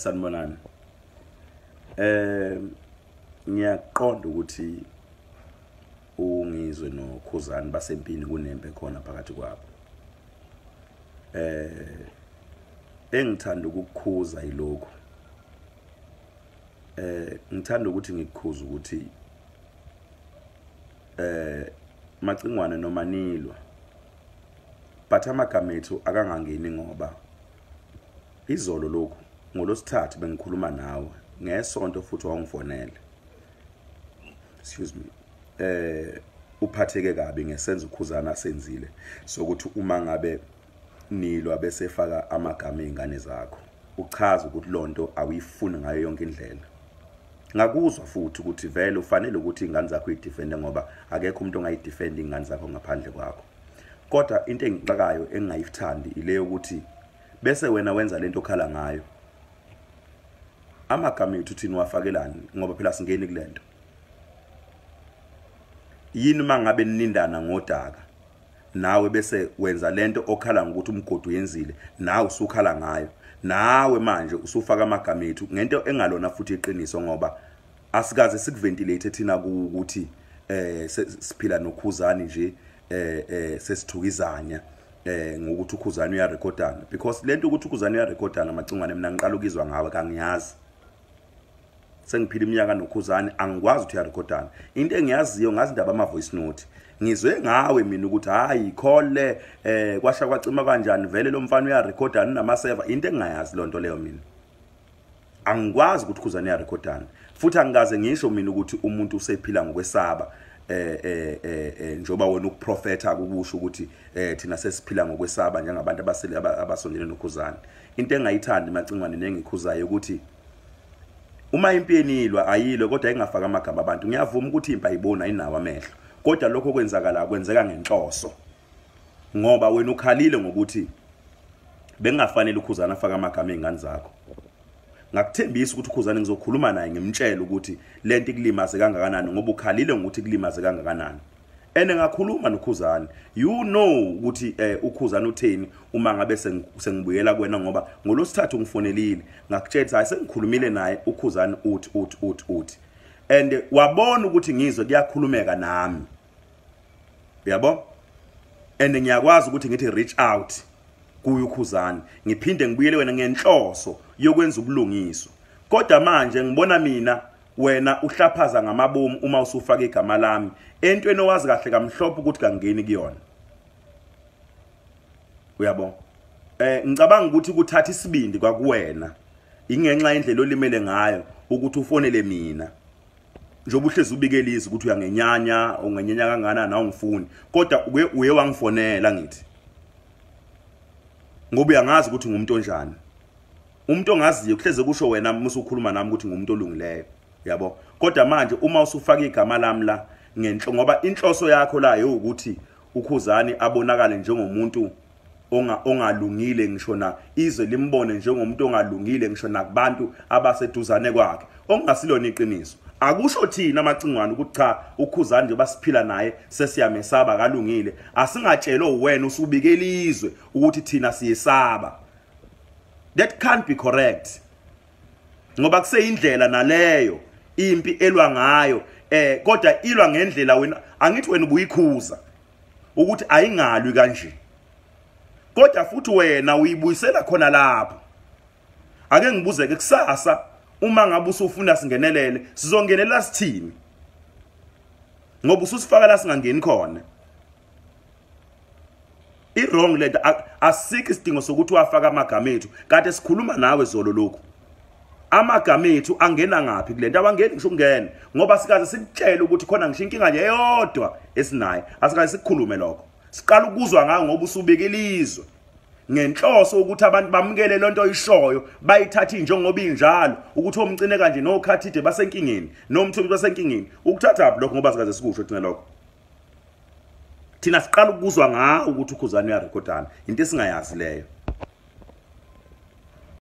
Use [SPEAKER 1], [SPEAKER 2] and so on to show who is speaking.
[SPEAKER 1] Sanibonani. Ngiyaqonda ukuthi uNgizwe noKhuzani basempini, kunempe khona phakathi kwabo. Engithanda ukukukhuza yilokhu. Ngithanda ukuthi ngikukhuze ukuthi Macingwane noma nilwa, but amagama ethu akangangeni, ngoba izolo lokhu ngolosithathu bengikhuluma nawe, ngesonto futhi wawungifonele, excuse me, uphatheke kabi ngesenzo uKhuzana asenzile sokuthi uma ngabe nilwa bese efaka amagama ey'ngane zakho, uchaza ukuthi lonto awuyifuni ngayo yonke indlela. Ngakuzwa futhi ukuthi vele ufanele ukuthi iy'ngane zakho uyidefende, ngoba akekho umuntu ongayidefenda iy'ngane zakho ngaphandle kwakho. Kodwa into engixakayo engingayithandi ile yokuthi bese wena wenza lento okhala ngayo. Amagama ethu thina wafakelani? Ngoba phela singeni kulento. Yini uma ngabe ninindana ngodaka, nawe bese wenza lento okhala ngokuthi umgodi uyenzile, nawe usukhala ngayo, nawe manje usufaka amagama ethu ngento engalona futhi iqiniso? Ngoba asikaze sikuventilate thina ukuthi siphila noKhuzani nje, sesithukizanya ngokuthi uKhuzani uyarekhodana, because lento ukuthi uKhuzani uyarekhodana, Macingwane, mina ngiqala ukuzwa ngawe, kangiyazi. Sengiphila iminyaka noKhuzani, angikwazi ukuthi uyarekhodana. Into engiyaziyo, ngazi indaba ama voice note. Ngizwe ngawe mina ukuthi hayi, khole kwasha kwacima kanjani, vele lo mfana uyarekhodana, unama server. Into engingayazi lonto leyo mina, angikwazi ukuthi uKhuzani uyarekhodana, futhi angikaze ngisho mina ukuthi umuntu usephila ngokwesaba, njoba wena ukuprofetha ukusho ukuthi thina sesiphila ngokwesaba njengabantu abasele abasondele noKhuzani. Into engayithandi, Macingwane, nengikhuzayo ukuthi uma impi enilwa ayilwe, kodwa ingafaka amagama abantu. Ngiyavuma ukuthi impi ayiboni, ayinawo amehlo, kodwa lokho kwenzakala kwenzeka ngenhloso, ngoba wena ukhalile ngokuthi bengafanele uKhuzana afake amagama ey'ngane zakho. Ngakuthembisa ukuthi uKhuzani ngizokhuluma naye, ngimtshele ukuthi lento ikulimaze kangakanani, ngoba ukhalile ngokuthi kulimaze kangakanani. And ngakhuluma noKhuzani, you know ukuthi uKhuzani utheni uma ngabe sengibuyela kuwena, ngoba ngolosithathu ngifonelile, ngakutshela hayi, sengikhulumile naye uKhuzani, uthi uthi uthi uthi, and wabona ukuthi ngizwe kuyakhulumeka nami, uyabo, and ngiyakwazi ukuthi ngithi reach out kuye uKhuzani, ngiphinde ngibuyele wena ngenhloso yokwenza ubulungiswa. Kodwa manje ngibona mina wena uhlaphaza ngamabomu uma usufaka igama lami entweni owazi kahle kamhlophe ukuthi kangeni kuyona, uyabo. Ngicabanga ukuthi kuthatha isibindi kwakuwena, ingenxa yendlela olimele ngayo, ukuthi ufonele mina, njengoba uhlezi ubikela izwi ukuthi uyangenyanya, ungenyanya kangakanani, awungifuni, kodwa uye wangifonela. Ngithi ngoba uyangazi ukuthi ngumuntu onjani, umuntu ongaziyo kuhleze kusho wena musukhuluma nami ukuthi ngumuntu olungileyo, yabo. Kodwa manje uma usufaka igama lami la ngenhlo, ngoba inhloso yakho la ukuthi uKhuzani abonakale njengomuntu ongalungile, ngisho na izwe limbone njengomuntu ongalungile, ngisho nakubantu abaseduzane kwakhe, okungasilona iqiniso. Akusho thina, Macingwane, ukuthi cha, uKhuzani nje basiphila naye sesiyamesaba, kalungile. Asingatshelwa wena usubikela izwe ukuthi thina siyesaba. That can't be correct, ngoba kuseyindlela naleyo impi elwa ngayo, kodwa ilwa ngendlela wena, angithi wena ubuyikhuza ukuthi ayingalwi kanje, kodwa futhi wena uyibuyisela khona lapho. Ake ngibuzeke, kusasa uma ngabe usufuna singenelele, sizongenela sithini? Ngoba ususifaka la singangeni khona. I-wrong lento, asikho isidingo sokuthi wafaka amagama ethu. Kade sikhuluma nawe zolo lokhu, amagama ethu angena ngaphi kulento? Awangeni ngisho ukungena, ngoba sikaze sikutshele ukuthi khona ngisho inkinga nje eyodwa esinayo? Asikaze sikukhulume lokho. Siqala ukuzwa ngayo ngoba usubikela izwe ngenhloso ukuthi abantu bamukele lonto oyishoyo, bayithathe njengoba injalo, ukuthi omcine kanje noKhathide basenkingeni, noMthubi basenkingeni. Ukuthatha lokho, ngoba sikaze sikusho thina lokho? Thina siqala ukuzwa ngawo ukuthi uKhuzani uyarekhodana, into esingayazi leyo.